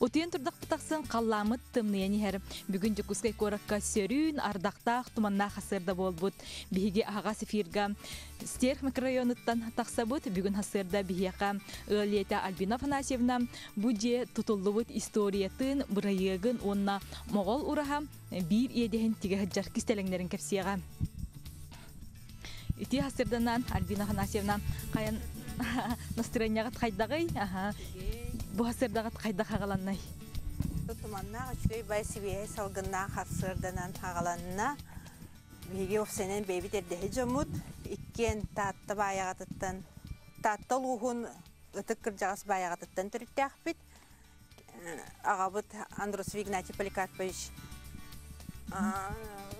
Утуйан турдахпыт ахсын халлааммыт тымныйан иһэр. Бүгүн Дьокуускай куоракка сөрүүн, ардахтаах, туманнаах сарсыарда буолбут. Биһиги аһаҕас эфирга Стерх микрорайонуттан тахсабыт. Бүгүн сарсыарда биһиэхэ ыал ийэтэ Альбина Афанасьевна бу дьиэ тутуллубут историятын, бырайыагын уонна Моҕол ураһа биир иэдэһин тигэ сылдьар кистэлэҥнэрин кэпсиэҕэ. Ити сарсыарданан Альбина Афанасьевна хайан настырыанньаҕыт хайдаҕый? Аха. Бу сарсыардаҕыт хайдах аҕаланнай? Туманнаах үчүгэй бай сибиэһэй салгыннаах сарсыарданан аҕаланна. Биһиги офсенэн бэйэбит эрдэһи дьоммут иккиэн Таатта баайаҕатыттан Таатта улууһун ытык кырдьаҕас баайаҕатыттан төрүттээхпит. Аҕабыт Андросов Игнатий Поликарпович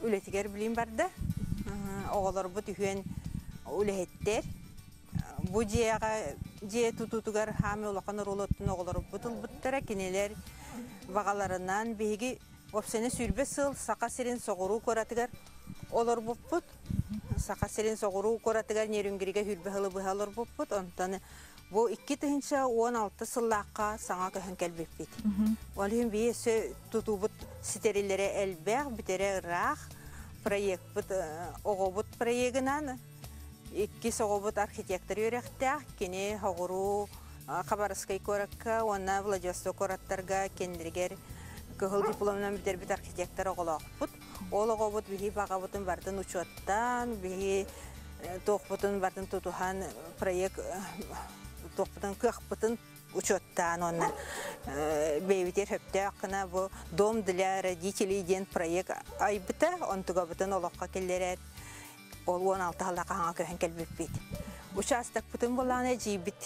үлэтигэр билин барда. Оҕолорбут үһүөн үлэһиттэр. Бу дьиэҕэ дьиэ тутуутугар хаамыы улахан оруолуттан оҕолорбут ылбыттара. Кинилэр баҕаларынан биһиги уопсайынан 20 сыл Саха сирин соҕуруу куоратыгар олорбуппут. Саха сирин соҕуруу куоратыгар Нерюнгригэ 20 сылы быһа олорбуппут. Онтон Бу 2016 сыллаахха саҥа көһөн кэлбиппит. Ол иһин биһи өссө тутуубут ситэрилэрэ элбэх, бүтэрэ ыраах. Проекпыт оҕобут проегынан иккис оҕобут архитектор үөрэхтээх, кини Хоҕуруу Хабаровскай куоракка уонна Владивосток куораттарга кинилэригэр кыһыл дипломунан бүтэрбит архитектор оҕолоохпут. Ол оҕобут биһи баҕабытын барытын учуоттаан, биһи туохпутун барытын тутуһан проект туохпутун кыахпытын учуоттаан уонна бэйэбитигэр сөптөөх гына бу дом для родителей диэн проект айбыта онтугабытын олоххо киллэрээт ол 16 сыллаах хаһаҥа көһөн кэлбиппит. Учаастакпытын булаан эдьиийбит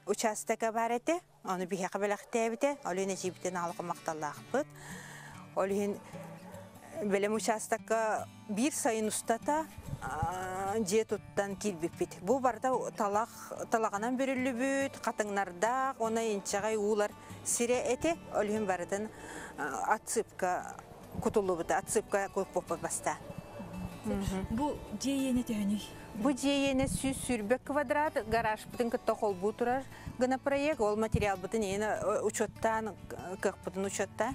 учаастака баар этэ. Ону биһиэхэ бэлэхтээбитэ. Ол иһин эдьиийбитин аалаха махталлаахпыт. Ол иһин бэлэм учаастакка биир сайын устата дьиэ туттан киирбиппит. Бу барыта талах талаҕынан бүрүллүбүт, хатыҥнардаах уонна инчэҕэй уулар сирэ этэ. Ол иһин барытын отсыпка кутуллубута, отсыпка куппуппут бастаан. Бу дьиэ иэнэ төһөнүй? Бу дьиэ иэнэ 120 квадрат, гаражпытын кытта холбуу турар гына проект. Ол материалбытын иэнэ учуоттаан, кыахпытын учуоттаан.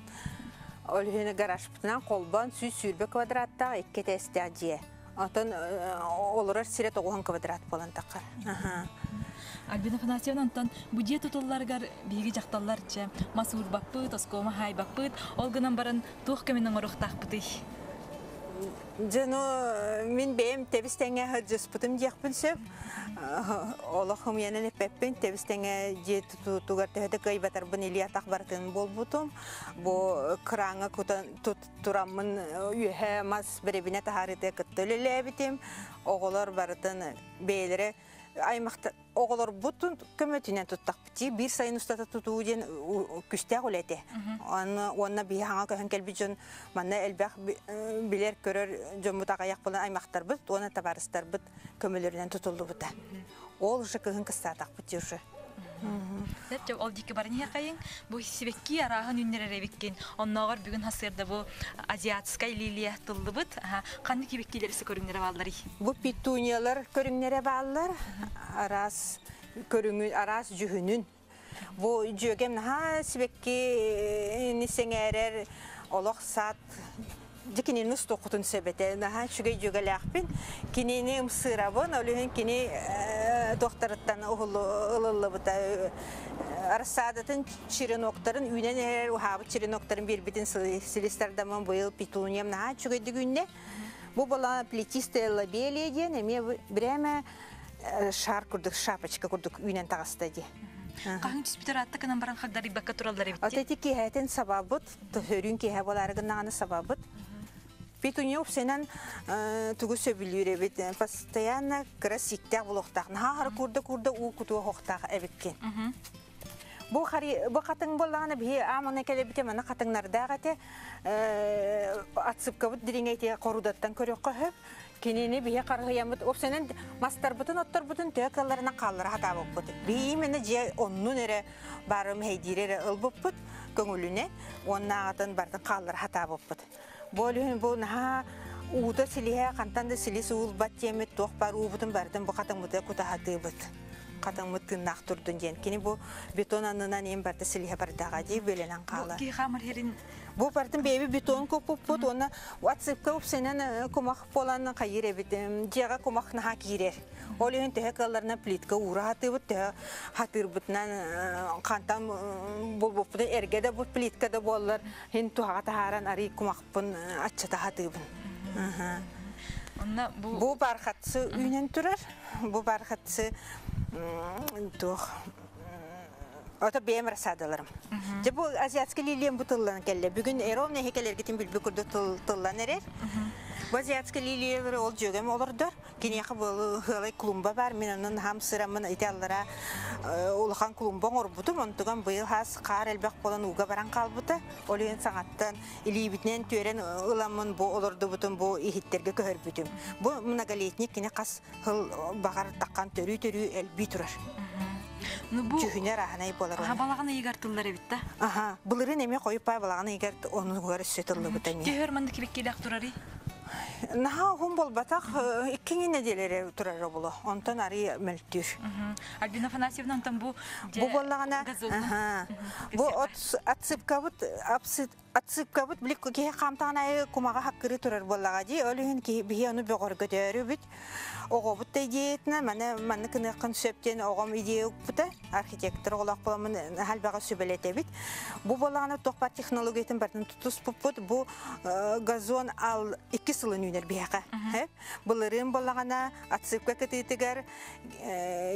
Ол иһин гаражпытынан холбоон 120 квадраттаах икки этээстээх дьиэ. Онтон олорор сирэ 90 квадрат буолан таххар. Альбина Афанасьевна, онтон бу дьиэ тутулларыгар биһиги дьахталлар чэ мас уурбаппыт, оскуома хаайбаппыт, ол гынан баран туох көмөнү оҥоруохтаахпытый? Дьэ, ну, мин бэйэм тэбис-тэҥҥэ сылдьыспытым диэхпин сөп. Олох хомуйанан эппэппин, тэбис-тэҥҥэ дьиэ тутуутугар төһө да кыайбатарбын илии-атах барытын буолбутум. Бу кырааҥҥа кутан тураммын үөһэ мас бэрэбинэ таһаарыытыгар кытта үлэлээбитим. Оҕолор барытын бэйэлэрэ аймахта оҕолорбутун көмөтүнэн туттахпыт биир сайын устата тутуу диэн күстээх үлэ этэ. Уонна биһи хаҥа көһөн кэлбит дьон манна элбэх билэр-көрөр дьоммут аҕыйах буолан аймахтарбыт уонна табаарыстарбыт көмөлөрүнэн тутуллубута. Ол уже кыһын кыстаатахпыт уже. Сөп, ол диэки баран иһэхайыҥ. Бу сибэкки арааһын үүннэрэр эбиккин. Оннооҕор бүгүн сарсыарда бу азиатскай лилия тыллыбыт. Ханнык сибэккилэр көрүҥнэрэ баалларый? Бу петуниялар көрүҥнэрэ бааллар. Араас көрүҥүн, араас дьүһүнүн. Бу дьүөгэм наһаа сибэккини сэҥээрэр олох саат дьэ кинини устуоххутун сөп этэ. Наһаа үчүгэй дьүөгэлээхпин. Кинини ымсыырабын, ол иһин кини туохтарыттан ылыллыбыта. Рассадатын череноктарын үүнэн эрэр уһаабыт череноктарын биэрбитин силистардаммын быйыл петуниям наһаа үчүгэйдик үүннэ. Бу была плетистая лобелия диэн эмиэ бирээмэ шар курдук, шапочка курдук үүнэн таҕыста дии. Хаһыҥ түспүтэр аатта гынан баран хагдарыйбакка тураллар эбит. От эти киэһэтин сабабыт, төрүүн киэһэ буолаары гыннаҕына сабабыт. Петуния упсэнэн тугу сөбүлүүр эбит. Постоянно кыра сииктээх булуохтаах. Наһаа хара курда-курда уу кутуо хохтаах эбиккин. Бу хари бу хатыҥ буоллаҕына биһи аамана кэлэбитэ маны хатыҥнардаах этэ. Отсыпкабыт дириҥэ хорудаттан көрүөххэ сөп. Кинини биһи харыһыйаммыт уопсайынан мастарбытын отторбутун төһө кыалларынан хааллара сатаабыппыт. Биһи именно дьиэ оннун эрэ барым мэһэйдиири эрэ ылбыппыт көҥүлүнэн уонна аҕатын барытын хааллара сатаабыппыт. Бу олүһүн бу наһаа уута силиһэ хантан да силис уулбат диэммит туох баар уубутун барытын бу хатыҥмытыгар кутаһатыыбыт. Хатыҥмыт тыыннаах турдун диэн. Кини бу бетон аннынан иин барда силиһэ бардаҕа дии бүөлэнэн хаалар. Бу киһи хаамар иһэрин Бу бартын бэйэби бетон куппуппут уонна отсыпка упсэнэн кумах буолан хайыр эбит. Дьиэҕэ кумах наһаа киирэр. Ол иһин төһө кыалларынан плитка уура хатыыбыт, төһө хатыырбытынан хантан булбуппутун эргэ да бу плитка да буоллар хин туһаҕа таһааран арый кумахпын аччата хатыыбын. Онно бу Бу бархатсы үүнэн турар. Бу бархатсы туох Ото бэйэм рассадаларым. Дьэ бу азиатский лилиям бу тыллан кэллэ. Бүгүн ровно эһи кэлэргитин билбит курдук тыллан эрэр. Бу азиатский лилиялары ол дьүөгэм олордор. Киниэхэ был ыалай клумба бар. Мин онон хам сыраммын ити аллара улахан клумба оҥорбутум. Онтуган быйыл хас хаар элбэх буолан ууга баран хаалбыта. Ол иһин саҥаттан илиибитинэн түөрэн ыламмын бу олордубутум бу иһиттерге көһөрбүтүм. Бу многолетник кини хас хыл баҕар таххан төрүү-төрүү элбии турар. Ну бу Дьүһүнэ арааһынай буолар Аха балаҕан ыйыгар тыллар эбит да. Аха, былырыын эмиэ хойуппай балаҕан ыйыгар онугар өссө тыллыбыта эмиэ. Төһөр маннык кибиккилээх турарый? Наһаа уһун буолбатах, икки нэдиэлэ турар буолуо. Онтон арый мөлтүүр. Альбина Афанасьевна онтон бу Бу буоллаҕына, бу отсыпкабыт отсыпкабыт били киһи хаамтаҕын аайы кумаҕа хаккырыы турар буоллаҕа дии. Ол иһин киһи биһи ону бөҕөргөтөөрүбүт. Оҕобут да идеятына маны манны кыныаххын сөп диэн оҕом идея укпута. Архитектор оҕолоох буоламмын халбаҕа сүбэлэтэбит. Бу буоллаҕына туох баар технологиятын барытын тутуспуппут. Бу газон ал икки сылын үүнэр биһиэхэ. Былырыын буоллаҕына отсыпка кытыытыгар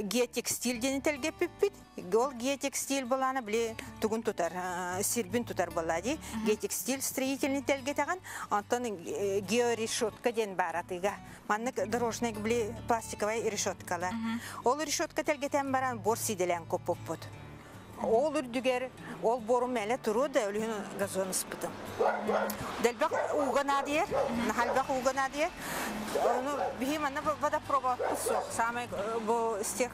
геотекстиль диэни тэлгэппиппит. Ол геотекстиль буолаана били тугун тутар, сирбин тутар буолла дии. Геотекстиль строительный тэлгэтэҕин, онтон георешетка диэн баар атыыга. Маннык дорожный били пластиковай решеткалар. Ол решетка тэлгэтэн баран бор сиделэн куппуппут. Ол үрдүгэр ол борум мэлэ туруо да өлүһүн газон ыспытым. Дэлбэх ууга наадыйар, наһальбэх ууга наадыйар. Ону биһи манна водопровод суох. Самай бу стех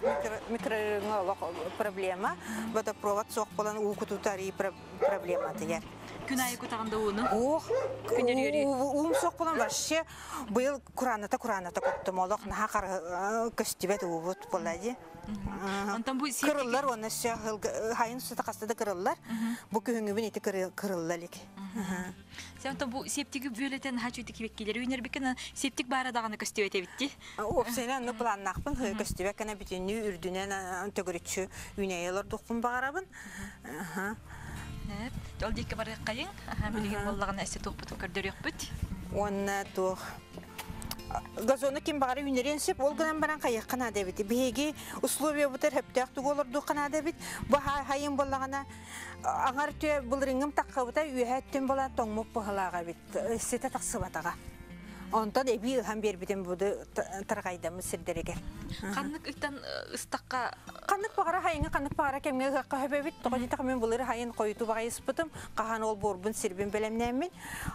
микрорайоҥҥа олох проблема. Водопровод суох буолан уу кутутарыы проблема тыйар. Күн айы кутаҕында ууну? Ох, уум суох буолан вообще быйыл кураната кураната куттум. Олох наһаа көстүбэт уубут буолла дии. Онтон бу Кырыллар уонна өссө хайын сута хаста да кырыллар. Бу күһүҥҥүбүн ити кырылла илик. Сен онтон бу септиги бүөлэтен хачуйты кибеккилери үүнэрбиккен септик баара даҕаны көстүбэт эбитти. Уопсайынан онно планнаахпын көстүбэт гына бүтүннүү үрдүнэн төгүрүччү үүнэйэ олордуохпун баҕарабын. Ол диэки барыаххайыҥ. Билигин буоллаҕына өссө туохпутун көрдөрүөхпүт. Уонна туох газону ким баҕара үүнэриэн сөп, ол гынан баран хайыахха наада эбит. Биһиги условиябытыгар сөптөөх тугу олордуохха наада эбит. Бу хайын буоллаҕына аҥар түө былырыҥҥым таххыбыта үөһэ өттүн буолан тоҥмут быһылааҕа эбит. Ситэ тахсыбатаҕа. Онтон эбии ыһан биэрбитим буду тарҕайдаммыт сирдэригэр. Ханнык ыйтан ыстакка Ханнык баҕара хайыҥа ханнык баҕара кэмҥэ ыһыахха сөбөбүт. Тоҕо диэтэххэ мин былыр хайын хойутуу баҕайыспытым. Хаһан ол буорбун сирбин бэлэмнээммин.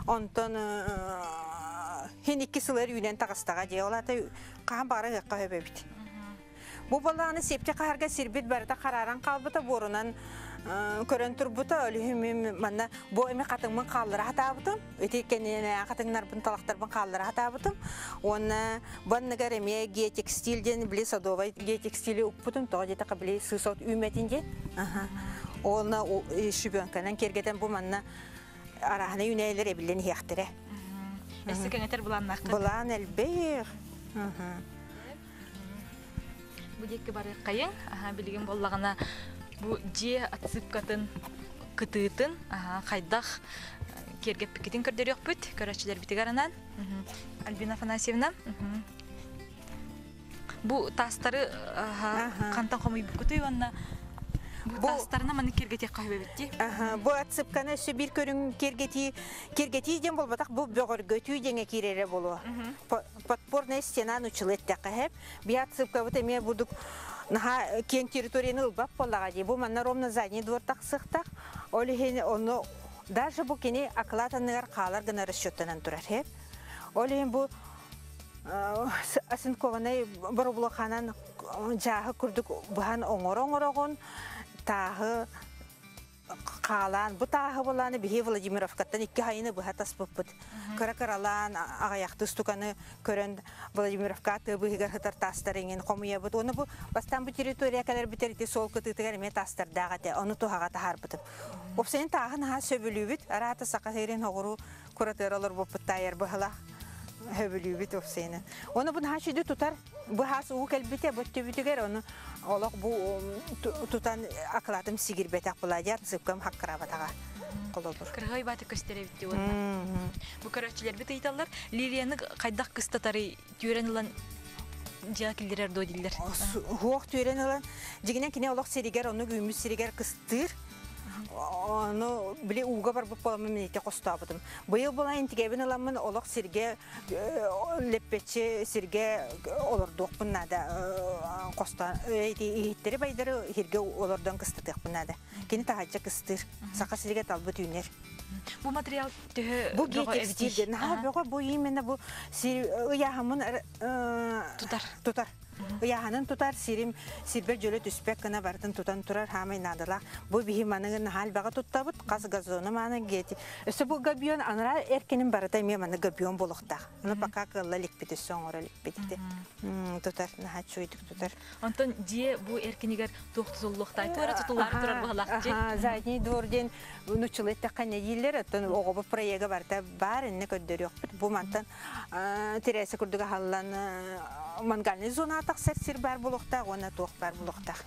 Онтон хин икки сылар үүнэн таҕыстаҕа дии. Ол аата хаһан баҕара ыһыахха сөбөбүт. Бу балааны септи хаһарга сирбит барыта харааран хаалбыта, буорунан көрөн турбута. Өлүһүм манна бу эми хатыҥмын хааллара хатаабытым. Ити кэннинэ хатыҥнарбын, талахтарбын хааллара хатаабытым. Уонна банныгар эмиэ геотекстиль диэн били садовай геотекстили укпутум. Тоҕо диэтэххэ били сыыс от үүммэтин диэн. Уонна шубенканан киэргэтэн бу манна арааһына үүнээлэр эбиллэн иһиэхтэрэ. Өссө кэҥэтэр былааннааххыт? Былаан элбэх. Бу диэки барыаххайыҥ. Билигин буоллаҕына бу дьиэ отсыпкатын кытыытын хайдах киэргэппиккитин көрдөрүөхпүт көрөөччүлэрбитигэр анаан. Альбина Афанасьевна, бу таастары хантан хомуйбуккутуй уонна бу таастарына маннык киэргэтиэххэ сөбөбүт дии? Бу отсыпканы өссө биир көрүҥ киэргэтии киэргэтии диэн буолбатах, бу бөҕөргөтүү диэҥэ киирэрэ буолуо. Подпорная стена нуччалыы эттэххэ сөп. Биһи отсыпкабыт эмиэ бурдук наһаа киэҥ территорияны ылбат буоллаҕа дии. Бу манна ровно задний двор тахсыахтаах. Ол иһин ону даже бу кини оклад анныгар хаалар гына расчеттанан турар. Ол иһин бу оцинкованный боробулуханан дьааһы курдук быһан оҥоро оҥороҕун тааһы. Хаалаан, бу тааһы булааны биһи Владимировкаттан икки хайыны быһа таспыппыт. Кыра-кыралаан аҕыйахты устуканы көрөн Владимировка тыа быыһыгар сытар таастар иҥин хомуйабыт. Уонна бу бастаан бу территория кэлэрбитэр ити суол кытыытыгар эмиэ таастардаах этэ. Ону туһаҕа таһаарбытым. Уопсайын тааһын аһаа сөбүлүүбүт. Араата Саха сирин оҕуруу куратыара олорбуппут таайар быһалаах сөбүлүүбүт уопсайынан. Ону бу наһаа сүдү тутар быһаас уу кэлбитэ бу өттүбүтүгэр ону олох бу тутан акылаатым сигирбэтэх буладьар сыпкам хаккыраабатаҕа холобур. Кырыһай бааты көстөр эбит уонна. Бу көрөөччүлэрбит ыйыталлар, Лилияны хайдах кыстатарый түөрэн ылан дьиэҕэ киллэрэр дуо дииллэр. Хуох түөрэн ылан, дьигинэн кини олох сиригэр, ону үүммүт сиригэр кыстыыр. Ону били ууга барбыт буоламмын мин ити хостообутум. Быйыл буолан интигэбин ыламмын олох сиргэ лэппэччи сиргэ олордуохпун наада хостоон ити иһиттэри байдары сиргэ олордон кыстатыахпын наада. Кини таһырдьа кыстыыр. Саха сиригэр талбыт үүнэр. Бу материал төһө бу геотекстиль наһаа бөҕө бу именно бу сир ыйааһыммын тутар тутар Ыйааһынын тутар сирим сирбэр дьөлө түспэт гына барытын тутан турар хаамай наадалаах. Бу биһи маныгы наһаа элбэҕи туттабыт, хас газону мааны гети. Өссө бу габион анараа эркинин барыта эмиэ маны габион буолуохтаах. Ону пока кыалла иликпит өссө оҥоро иликпит ити. Тутар, наһаа үчүгэйдик тутар. Онтон дьиэ бу эркинигэр туох тутуллуохтаах? Туора тутуллаары турар быһалаах дьиэ. Задний двор диэн нуччалыы эттэххэ не дииллэр, оттон оҕобут проега барыта баар иннэ көрдөрүөхпүт. Бу мантан Тирээсэ курдук аһаллан мангальный зона тахсар сир баар буолуохтаах уонна туох баар буолуохтаах.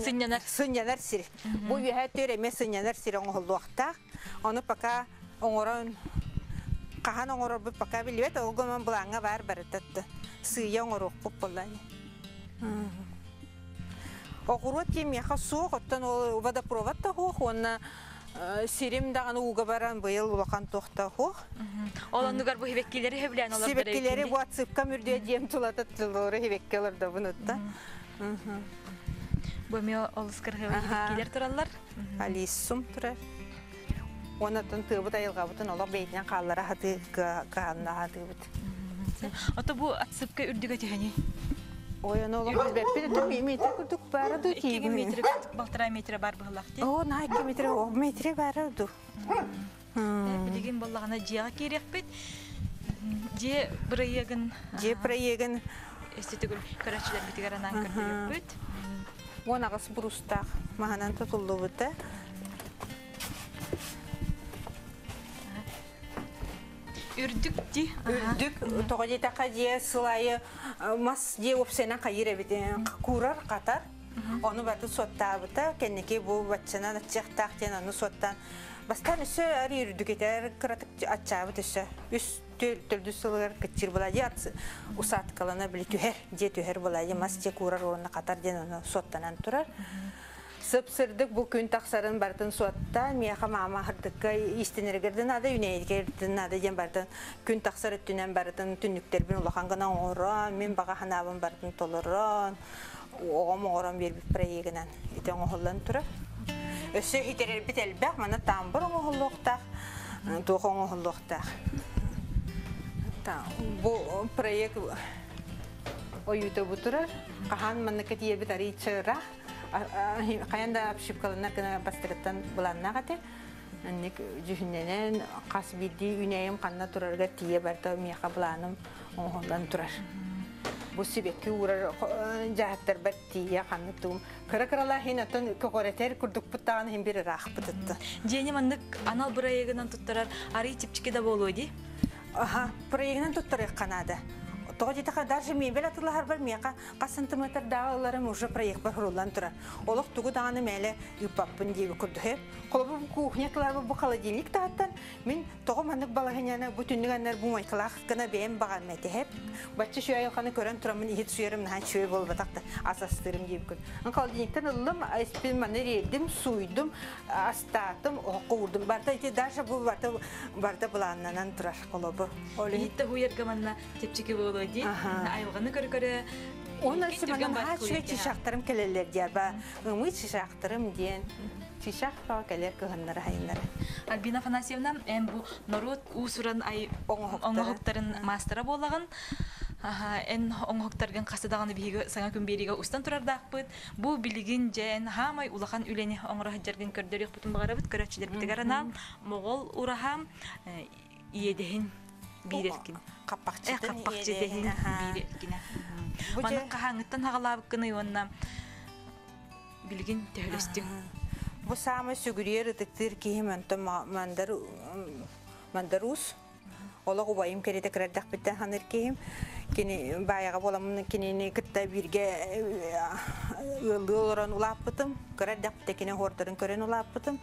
Сынньанар. Сынньанар сир. Бу үөһээ түөр эмиэ сынньанар сир оҥоһуллуохтаах. Ону пока оҥорон хаһан оҥорорбут пока биллибэт, ол гынан былааҥҥа баар барыта сыыйа оҥоруохпут буолла. Оҕуруот диэн миэхэ суох, оттон ол водопровод да суох уонна сирим даҕаны ууга баран быйыл улахан туох да суох. Ол оннугар бу сибэккилэри сөбүлээн олордор Сибэккилэри бу отсыпкам үрдүө дьиэм тулата тулууру сибэкки олордобун утта. Бу эмиэ олус кырыһыба сибэккилэр тураллар. Алиссум турар. Уонна тыабыт айылҕабытын олох бэйэтинэн хааллара хатыы кыһанна хатыыбыт. Ото бу отсыпка үрдүгэ түһэни. Ой, ону олох билбэппин. Это метр курдук баара ду Икки метр, полтора метра бар быһылах дии. О, на 2 метр, о, метре баара ду. Билигин боллаҕына дьиэҕэ киириэхпит. Дьиэ бырайыагын Дьиэ проегын өссө төгүл көрөөччүлэрбитигэр анаан көрдөрүөхпүт. 18 бурустаах маһынан тутуллубута. Үрдүк ди. Үрдүк, тоҕо диэтэххэ дьиэ сыл аайы мас дьиэ уопсайынан хайыыр эбит куурар, хатар. Ону баты суоттаабыта, кэнники бу баччанан аччыахтаах диэн ону суоттаан бастаан өссө ар үрдүк кыратык аччаабыт өссө үс төрдүс сылыгар кыччыр була дьиэ усадкалана били түһэр дьиэ түһэр була мас дьиэ куурар уонна хатар диэн ону суоттанан турар. Сып-сырдык бу күн тахсарын барытын суоттаан, миэхэ маама аһырдыкка иистэнэригэр да наада, үүнээйигэр да наада диэн барытын күн тахсар өттүнэн барытын түннүктэрбин улахан гына оҥорон, мин баҕа санаабын барытын толорон, оҕом оҥорон биэрбит проегынан ити оҥоһуллан турар. Өссө иһитэрэрбит элбэх, маны тамбур оҥоһуллуохтаах, туох оҥоһуллуохтаах. Бу проект ойуута бу турар. Хаһан манныка тиийэрбит арыйча ыраах. Хайан да обшивкаланар гына бастакыттан былааннаах этэ. Инник дьүһүннэнэн хас биирдии үүнээйим ханна турарыгар тиийэ барда миэхэ былааным оҥоһуллан турар. Бу сибэкки уурар дьаһаттарбар тиийэ ханна туум кыра-кыралаах иһин оттон көҕүрэтэр курдукпут даҕаны иһин бир ыраахпытытта. Дьиэни маннык анал бырайыагынан туттарар арый чэпчэки да буолуо дии. Аха, проегынан туттарыахха наада. Тоҕо диэтэххэ, даже мебель атыылаһарбар миэхэ хас сантиметрдааҕы ыларым уже проекпар суруллан турар. Олох тугу даҕаны мээлэ ыыппаппын диэби курдук. Холобур, бу кухня атыларбар бу холодильник таһыттан мин тоҕо маннык балаһыанньаны бу түннүк аннар бу майкалаах гына бэйэм баҕарым этиһэп. Бачча үчүгэй айылҕаны көрөн тураммын иһит суйарым наһаа үчүгэй буолбатах да ас астыырым диэбиккин. Холодильниктан ыллым, испин маны риэрдим, сууйдум, астаатым, оһоххо уурдум. Барыта ити даже бу барыта барыта былааннанан турар холобур. Ол иһит уйарга манна чэпчэки буолуо дии. Айылҕаны көрө-көрө Оны манан наһаа үчүгэй чычаахтарым кэлэллэр диэр ба ымыы чычаахтарым диэн чычаах баҕа кэлэр кыһыннары хайыннары. Альбина Афанасьевна, эн бу норуот уус-уран ай оҥоһуктарын маастара буолаҕын. Аха, эн оҥоһуктаргын хаста даҕаны биһиги саҥа күн биэриигэ устан турардаахпыт. Бу билигин дьэ эн хаамай улахан үлэни оҥоро сылдьаргын көрдөрүөхпүтүн баҕарабыт. Көрөөччүлэрбитигэр анаан Моҕол ураһа иэдэһин биир эркин. Хаппахчытын Хаппахчы иэдэһин биир эркинэ. Маннык хаһааҥҥыттан хаҕалаабыккыный уонна билигин төһөлөстүҥ? Бу саамай сүгүрүйэр ытыктыыр киһим онтон Мандар Мандар Уус. Олох убайым кэриэтэ кыра эрдэхпиттэн саныыр киһим. Кини баайаҕа буоламмын кинини кытта бииргэ ыаллыы олорон улааппытым. Кыра эрдэхпиттэн кини оһуордарын көрөн улааппытым.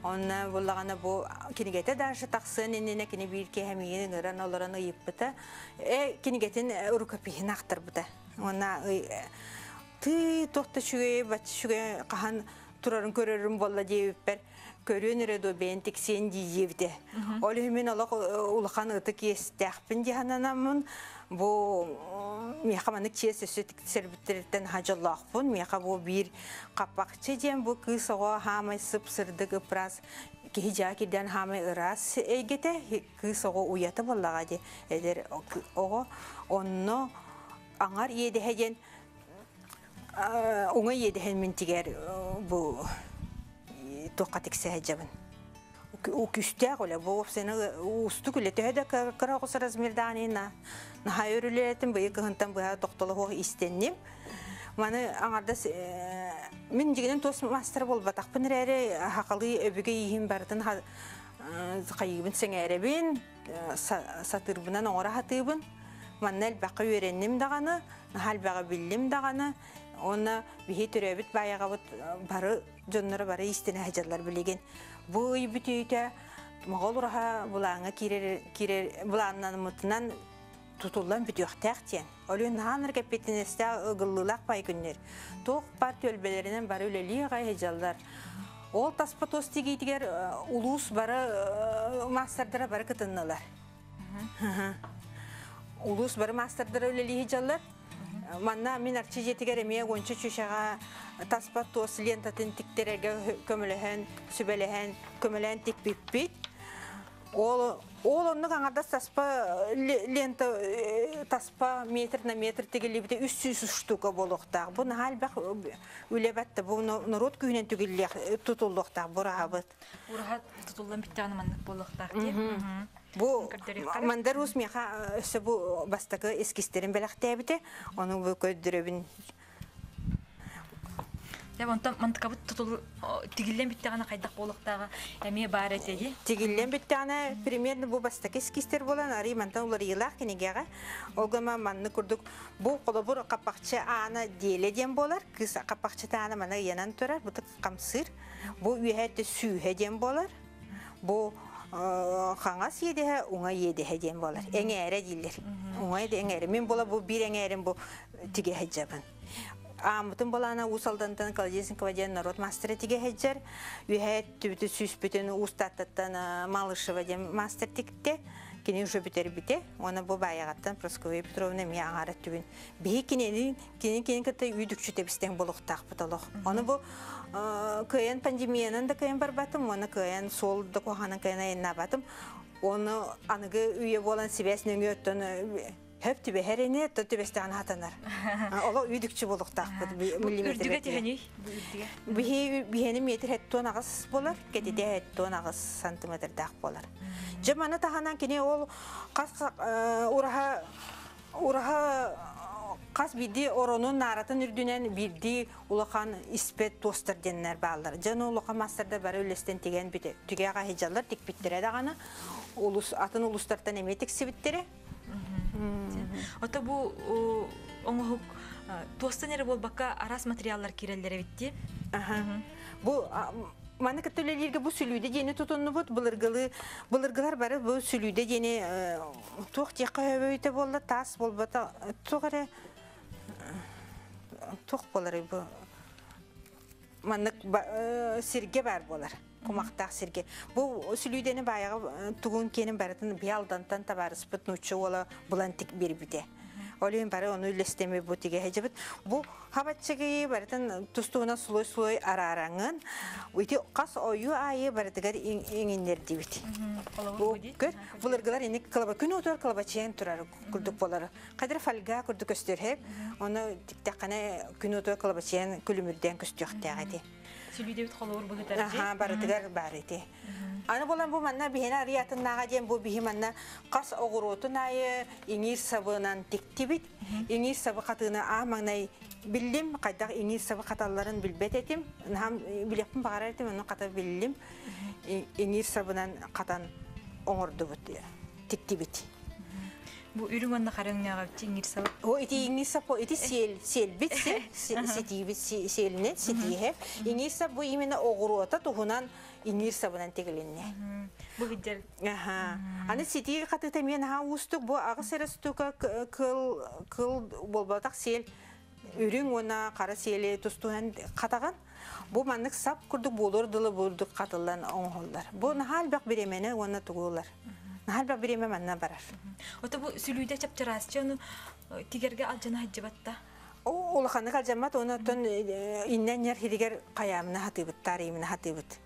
Онно буллаҕына бу кинигэтэ даже тахсыан иннинэ кини биир киэһэ миигин ыҥыран олорон ыйыппыта. Э кинигэтин рукопиһын ахтарбыта. Уонна тыы туох да үчүгэй бачча үчүгэй хаһан турарын көрөрүм буолла диэбиппэр көрүөн эрэ дуо бэйэн тиксиэн дии диэбитэ. Ол иһин мин олох улахан ытык иэстээхпин дии сананаммын бу миэхэ маннык чиэс өссө тиксэрбиттэриттэн наһаа дьоллоохпун. Миэхэ бу биир хаппахчы диэн бу кыыс оҕо хаамай сып-сырдык ыпраас киһи дьаа кирдээн хаамай ыраас эйгэтэ кыыс оҕо уйата буоллаҕа дии эдэр оҕо онно аҥар иэдэһэ диэн уҥа иэдэһин мин тигэр бу туохха тиксэ сылдьабын. Күүстээх үлэ бу уопсайынан уустук үлэ төһө да кыра оҕус размердаан наһаа өр үлэлээтим быйыл кыһынтан быһа тохтоло суох истэнним. Маны аҥардас мин дьигинэн туос маастара буолбатахпын эрээри хахалыы өбүгэ ииһин барытын хайыыбын сэҥээрэбин сатыырбынан оҥоро сатыыбын. Манна элбэххэ үөрэнним даҕаны, наһаа элбэҕи биллим даҕаны. Уонна биһи төрөөбүт баайаҕабыт бары дьонноро бары истинэ сылдьаллар билигин. Бу ый бүтүүтэ Моҕол ураһа былааҥҥа киирэр киирэр былааннаммытынан тутуллан бүтүөхтээх диэн. Ол иһин наһаа ынырык эппиэтинэстээх ыгыллыылаах баай күннэр. Туох баар түөлбэлэринэн бары үлэлии аҕай сылдьаллар. Ол таспа туос тигиитигэр улуус бары маастардара бары кытыннылар. Улуус бары маастардара үлэлии сылдьаллар. Манна мин Арчы дьиэтигэр эмиэ уонча чүчэҕэ таспа туос лентатын тиктэрэргэ көмөлөһөн, сүбэлэһэн, көмөлөөн тикпиппит. Ол ол оннук аҥардас таспа лента таспа метр на метр тигиллибитэ 300 штука буолуохтаах. Бу наһаа элбэх үлэ батта. Бу норуот күүһүнэн түгүллүөх тутуллуохтаах бураһабыт. Ураһа тутуллан бүттэҕинэ маннык буолуохтаах дии. Бу Мандар Уус миэхэ өссө бу бастакы эскизтерин бэлэхтээбитэ. Ону бу көрдөрөбүн. Дьэ, онтон мантыкабыт тутул тигиллэн бүттэҕинэ хайдах буолуохтааҕа эмиэ баар этэ дии. Тигиллэн бүттэҕинэ примерно бу бастакы эскизтер буолан арый мантан уларыйыылаах кинигэҕэ. Ол гына маннык курдук бу холобур хаппахчы аана диэлэ диэн буолар. Кыыс хаппахчыта аана мана ыйанан турар, бу хамсыыр. Бу үөһэ өттө сүүһэ диэн буолар. Бу хаҥас иэдэһэ, уҥа иэдэһэ диэн буолар. Эҥээрэ дииллэр. Уҥа эҥээрэ. Мин була бу биир эҥээрим бу тигэ сылдьабын. Ааммытын балаана Уус Алдантан Колодезникова диэн народ мастера тигэ сылдьар. Үөһэ өттүбүтү сүүспүтүн Уус Тааттаттан Малышева диэн мастер тикте. Кини уже бүтэрбитэ. Уонна бу баайаҕаттан Прасковья Петровна эмиэ аҥаар өттүбүн. Биһи кинини кини кини кытта үйдүкчү тэбистэн буолуохтаахпыт олох. Ону бу кыайан пандемиянан да кыайан барбатым, уонна кыайан суол да куһаҕанан кыайан айаннаабатым. Оны аныгы үйэ буолан сибээс нөҥүө оттон хөп түбэһэр ини, оттон түбэстэҕин хатанар. Оло үйдүкчү буолуохтаахпыт миллиметр. Үрдүгэ түһэнүй? Биһи биһени метр хеттуон аҕыс буолар, кэтитэ хеттуон аҕыс сантиметрдаах буолар. Дьэ маны таһынан кини ол хас ураһа Ураһа хас биирдии оронун нааратын үрдүнэн биирдии улахан испэт туостар диэннэр бааллар. Дьон улахан маастардар бары үллэстэн тигэн түгээх аһыдьаллар тикпиттэрэ даҕаны улус атын улустартан эмиэ тиксибиттэрэ. Ото бу оҥоһук туостан эрэ буолбакка араас материаллар киирэллэр эбит дии. Бу маны кытта үлэлииргэ бу сүлүүдэ диэни тутуннубут. Былыргылыы былыргылар бары бу сүлүүдэ диэни туох диэххэ өбөйүтэ буолла таас буолбата туох эрэ туох буоларый бу маннык сиргэ баар буолар кумахтаах сиргэ бу сүлүүдэни баайаҕа тугун киэнин барытын биалдантан табаарыспыт нуучча уола булан тик биэрбитэ. Ол иһин бары ону үллэстэми бу тигэ сылдьабыт. Бу хабаччыгы барытын тустууна слой-слой араараҥын, ити хас ойуу аайы барытыгар иҥиннэрдибит. Бу көр, былыргылар ини кылаба күн отуор кылабачыйан турар курдук болар. Кадыр фольга курдук көстөр хеп. Оны тиктеххане күн отуор кылабачыйан күлүмүрдэн көстүөхтээх эти. Сүлүүдэбит холобур быһытар Аха, барытыгар бар ити. Аны болан бу манна биһине арыятыннааҕа диэн бу биһи манна хас оҕуруотун аайы иҥиир сабынан тиктибит. Иҥиир сабы хатыына аа маҥнай биллим, хайдах иҥиир сабы хаталларын билбэт этим. Наһам билиэхпин баҕарар этим, ону хата биллим. Иҥиир сабынан хатан оҥордубут, тиктибит. Бу үрүҥ уонна хара өҥнөөҕө иҥиир сабы. О, ити иҥиир сап, ити сиэл, сиэлбит сиэл, ситиибит сиэлинэн ситииһэ. Иҥиир сап бу именно оҕуруота туһунан иҥиир сабынан тигилиннэ. Бу хыдьар. Аха. Аны ситии хатыыта эмиэ наһаа уустук. Бу аҕыс эрэ штука кыл кыл буолбатах сиэл үрүҥ уонна хара сиэли тустуһан хатаҕын. Бу маннык сап курдук буолуор дылы бурдук хатыллан оҥоһуллар. Бу наһаа элбэх бириэмэни уонна тугу ылар. Наһаа элбэх бириэмэ манна барар. Ото бу сүлүүдэ чапчараасчы ону тигэргэ алдьана сылдьыбатта. Улаханнык алдьаммат, оны оттон иннэн ньэр хиригэр хайаамына хатыыбыт, таарыйымына хатыыбыт.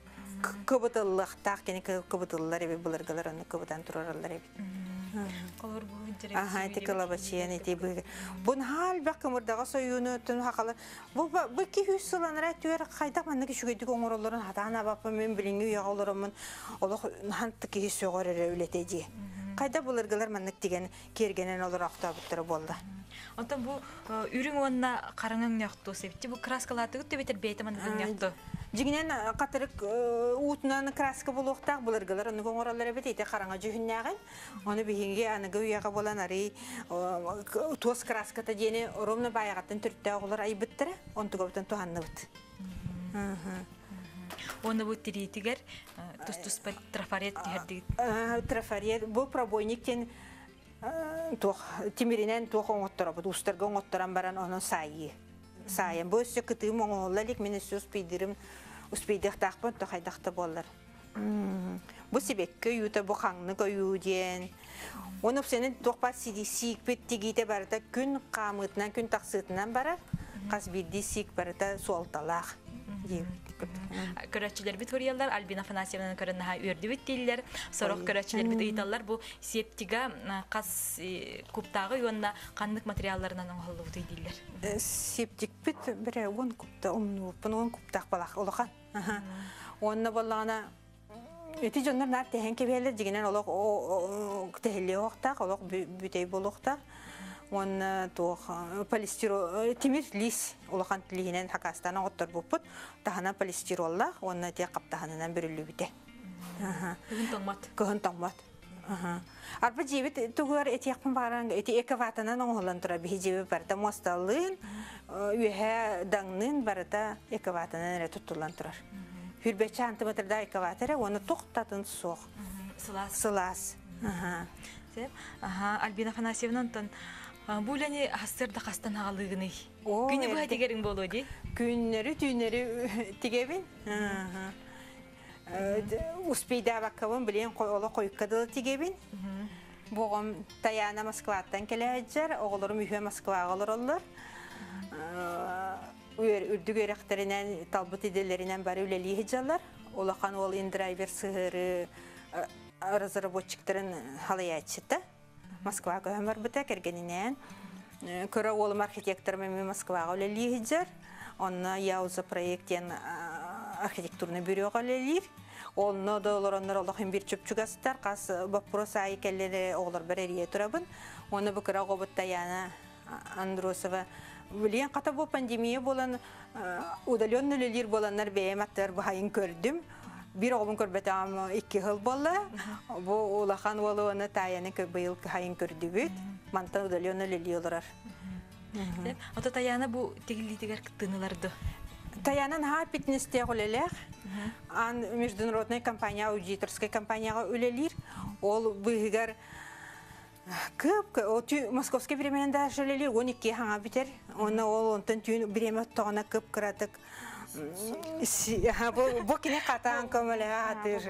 Кыбытыллыахтаах кини кыбытыллар эбит былыргылар ону кыбытан турараллар эбит. Колор бу Аха, ити кылабачыйан ити быга. Бу наһаа элбэх кымырдаҕа сойууну оттон хахала. Бу бу 200 сыл анараа түөр хайдах маннык үчүгэйдик оҥороллорун хатаан абаппын мен билиҥҥи үйэҕэ олороммун олох наһан киһи сөҕөр эрэ үлэтэ дии. Хайда былыргылар маннык тигэн киэргэнэн олороохтообуттара буолла. Онтон бу үрүҥ уонна хараҥа өҥнөөхтуу сэбитти бу краскалаатыгыт төбөтөр бэйэтэ маннык өҥнөөхтуу. Дьиҥинэн хатырык уутунан краска буолуохтаах былыргылар оннук оҥороллор эбит ити хараҥа дьүһүннээҕин. Ону биһиги аныгы үйэҕэ буолан арый туос краската диэни ровно баайаҕаттан төрүттээх оҕолор айбыттара, онтугабытын туһанныбыт. Уонна бу тириитигэр тус-туспа трафарет түһэрдигит. Трафарет бу пробойник диэн туох тимиринэн туох оҥотторобут, уустарга оҥотторон баран онон саайыы. Саайан. Бу өссө кытыым оҥоһулла илик, мин өссө успейдырым, успейдыахтаахпын, то хайдах да буоллар. Бу сибэкки ойуута, бу хаҥнык ойуу диэн. Оны сенин туох баар сиикпит тигиитэ барыта күн хаамыытынан, күн тахсыытынан барар. Хас биирдии сиик барыта суолталаах. Көрөөччүлэрбит суруйаллар, Альбина Афанасьевнаны көрөн наһаа үөрдүбүт дииллэр. Сорох көрөөччүлэрбит ыйыталлар, бу септига хас кубтааҕы уонна ханнык материалларынан оҥоһуллубутуй дииллэр. Септикпит бire 10 кубта умнубуппун, 10 кубтаах балах улахан. Уонна буоллаҕына ити дьоннор наар тэһэн кэбиһэллэр дьигинэн олох тэһиллиэ уохтаах, олох бүтэй буолуохтаах. Уонна туох полистирол тимир лиис улахан лииһинэн хакастаан оҕотторбуппут. Таһынан полистироллаах уонна те хаптаһынынан бүрүллүбүтэ. Кыһын тоҥмот. Кыһын тоҥмот. Арба дьиэбит тугугар этиэхпин баҕаран ити эковатанан оҥоһуллан турар биһи дьиэбит барыта муосталыын, үөһэ даҥныын барыта эковатанан эрэ туттуллан турар. Хүрбэччэ сантиметрдаах эковата эрэ уонна туох суох. Сылаас. Сылаас. Аха, Альбина Афанасьевна, онтон бу үлэни хастыр да хастан аҕалыыгыный? Күнү быһа тигериҥ буолуо дии? Күннэри, түүннэри тигебин. Успейдаабаккабын билин олох хойукка дылы тигебин. Боҕом Таяна Москваттан кэлээджэр, оҕолорум үһүө Москваҕа олороллор. Үрдүк үөрэхтэринэн, талбыт идэлэринэн бары үлэлии сылдьаллар. Улахан уол индрайвер сыһыары разработчиктарын халайааччыта. Москва көһөн барбыта кэргэнинээн. Кыра уолум архитекторым эмиэ Москваҕа үлэлии сылдьар. Онно Яуза проект диэн архитектурный бюроҕа үлэлиир. Онно да олороннор олох бир чупчугастар, хас боппуруос аайы кэллэри оҕолорбор эрийэ турабын. Уонна бу кыра оҕобут Таяна Андросова билиэн хата бу пандемия буолан удаленно үлэлиир буоланнар бэйэм аттыгар баһайын көрдүм. Бир оҕобун көрбөтөҕүм 2 сыл буолла. Бу улахан уолу уонна Таяны быйыл кыһайын көрдүбүт. Мантан удаленно үлэлии олорор. Ото Таяна бу тигиллиитигэр кыттыыныларды. Таяна наһаа фитнестээх үлэлээх. Ан международная компания, аудиторская компанияға үлэлиир. Ол быыһыгар кып московский временен даже үлэлиир, 12 хаҥа бүтэр. Онно ол онтон түүн бириэмэ оттоҕуна кып кыратык бу кини хатаан көмөлөһө атыр.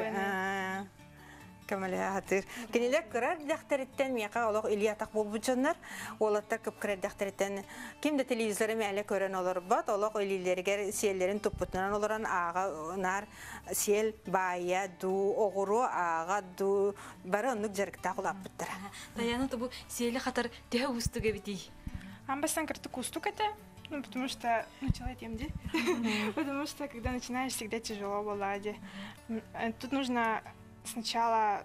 Көмөлөһө сатыыр. Кинилэр кыра эрдэхтэриттэн миэхэ олох илии-атах буолбут дьоннор. Уолаттар кып-кыра эрдэхтэриттэн ким да телевизоры мээлэ көрөн олорбот, олох илиилэригэр сиэллэрин туппутунан олорон ааҕа наар сиэл баайа дуу, оҕуруо ааҕа дуу, бары оннук дьарыктаах улааппыттара. Таяна бу сиэли хатар төһө уустук эбитий? Аан бастаан кырдьык уустук этэ, ну, потому что, ну, человек ди. Потому что, когда начинаешь, всегда тяжело было. Ди. Тут нужно сначала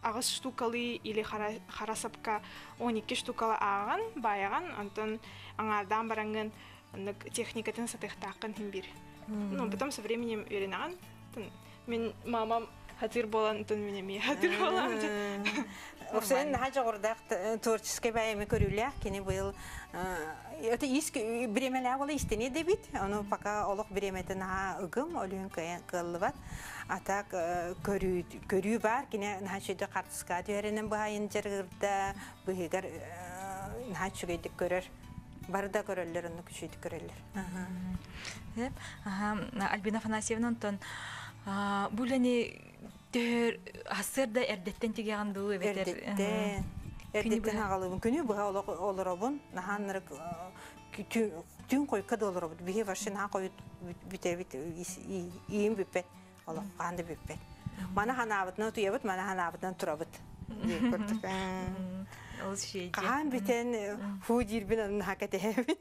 аҕыс штукалы или хара сапка 12 штукалы ааҕан, баайаҕан, онтон аҥаардаан бараҥҥын техникатын сатыахтааххын иһин биир. Ну, потом со временем үөрэнэҕин. Мин мамам хатыр буолан, онтон мин эмиэ хатыр буолан. Оксен наһаа дьоҕурдаах творческий бэйэми көрүүлээх кини быйыл это ис бириэмэлээх ола истини дебит ону пока олох бириэмэтин наһаа ыгым олүһүн кыаллыбат а так көрүү көрүү бар кини наһаа үчүгэй хартыска түһэринэн быһайын дьарыгырда быһыгар наһаа үчүгэйдик көрөр бары да көрөллөр оннук үчүгэйдик көрөллөр. Альбина Афанасьевна онтон бу үлэни төһөр хассыарда эрдэттэн тигэҕин дуу эбэтэр Эрдэттэн. Эрдэттэн аҕалыбын. Күнү быһа олоробун. Наһааннарык түүн хойукка да олоробут. Биһи вообще наһаа хойут бүтэбит. Иим бүппэт. Олох хаан да бүппэт. Мана ханаабытынан утуйабыт, мана ханаабытынан турабыт. Хаан бүтэн фу диирбин наһаа кэтэһэбин.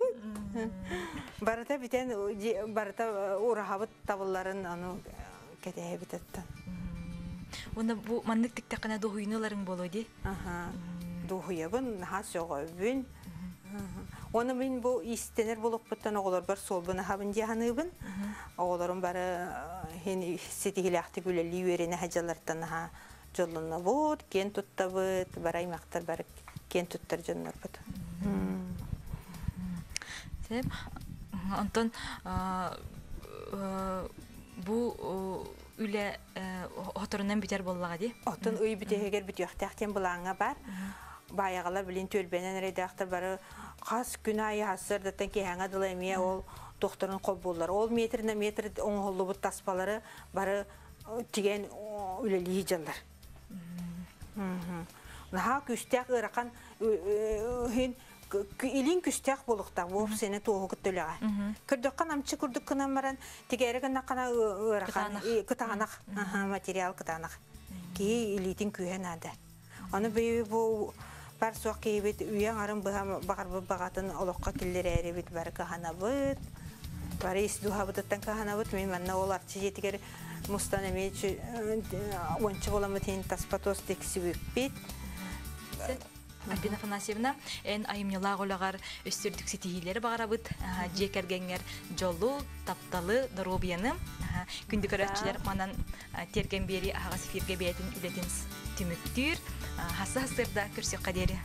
Барыта бүтэн барыта ураһабыт табылларын аны кэтэһэбит аттан. Уонна бу маннык тиктэххинэ дуоһуйуну ыларыҥ буолуо дии? Аха. Дуоһуйабын, наһаа сөҕөбүн. Уонна мин бу иистэнэр буолуохпуттан оҕолорбор суолбун аһабын дии саныыбын. Оҕолорум бары хин ситиһилээхтик үлэлии үөрэнэ сылдьаллартан наһаа дьоллонобут, киэн туттабыт, бары аймахтар бары киэн туттар дьоннорбут. Онтон бу үлэ оторунан бүтэр буоллаҕа дии? Оттон ый бүтэһигэр бүтүөхтээх диэн былааҥҥа бар. Баайаҕалар билин түөлбэнэн эрэйдээхтэр бары хас күн аайы сарсыардаттан киэһээҥҥэ дылы эмиэ ол туохтарын холбууллар. Ол метринэ метр оҥоһуллубут таспалары бары тигэн үлэлии дьаллар. Наһаа күүстээх ыарахан иһин илин күстээх буолуохтаах вовсе не туоһу кытта үлэҕэ. Көрдөххө намчы курдук гынан баран тигээри гыннаххына ыарахан кытаанах материал кытаанах. Киһи илиитин күүһэ наада. Аны бэйи бу бар суох киһибит үйэҥ арын быһа баҕарбыт баҕатын олоххо киллэрээрибит бары кыһанабыт. Бары ис дууһабытыттан кыһанабыт. Мин манна ол арчы дьиэтигэр мустан эмиэ уонча буоламмыт иһин таспа туос тиксибиппит. Альбина Афанасьевна, эн айымньылаах үлэҕэр өссө үрдүк ситиһиилэри баҕарабыт. Дьиэ кэргэҥҥэр дьолу, тапталы, доруобуйаны. Күндү көрөөччүлэр манан тиэргэн биэрии аһаҕас эфиргэ бэйэтин үлэтин түмүктүүр. Хасса хасырда көрсүөххэ диэри.